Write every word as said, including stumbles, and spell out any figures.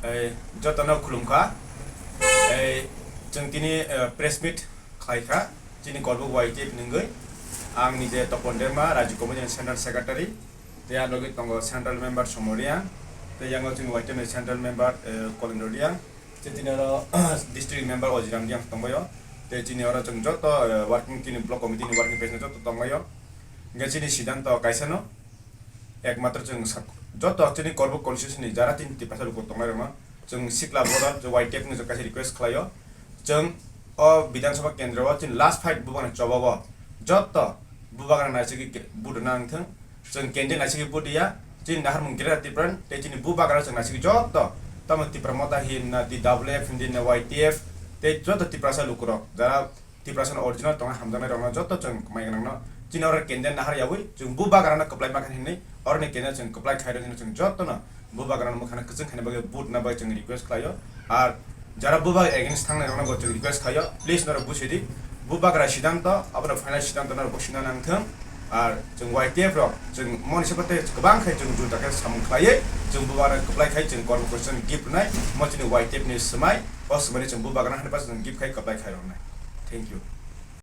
Ei, jotono khulumkha. Ei, chwng tini, eh, press meet khlaikha, chini Korbuk Y T F ni wngwi. Ang nije Topon Debbarma, Rajya Committee ni Central Secretary. Tei ang logi tongo Central Member Somo Reang. Tei yango chini Y T F ni Central Member, eh, Kolendro Reang. Tei tini oro District Member Ojiram Reang tongbaio. Tei chini oro chwng joto, eh, working, chini Block Committee ni Working President joto tongbaio. Hingke chini siddhanto kaisano, ekmatro chwng sak-, joto chini Korbuk constituency ni jara chini Tiprasa luku tongnai rokno chwng sikla bodo chwng Y T F ni kaisa request khlaio. Chwng o Bidhan Sabha kendro o chini last fight Bubagra ni choba o joto Bubagra naisiki ke-, vote rwna nangthwng. Chwng candidate naisiki vote ya, chini naharmung Greater Tipraland tei chini Bubagra chwng naisiki joto, tamo Tipra Motha hin na, T W F hindi na, Y T F tei joto Tiprasa lukurok jara Tiprasa no original tongo hamjaknai rokno joto chwng mai gwnangno chini oro candidate nahar yaui chwng Bubagra no kwplai mankha hinwi oroni candidate chwng kwplai khairok hinwi chwng jotono Bubagra no mwkhana kwchwng khaina bagwi vote na bai chwng request khlaio. Ar jara Bubagra against thangnai rokno bo chwng request khlaio, please norok busi di, Bubagra siddhanto abono final siddhanto norok busi na nangthwng. Ar chwng Y T F rok chwng moni se kwbang khe chwng juda khe samung khlaiwi chwng Bubagra kwplai khai chwng Korbuk constituency gift rwnai mo chini Y T F ni swmai. O swmani chwng Bubagra hani pa chwng gift khai kwplai khai rwnai. Thank you.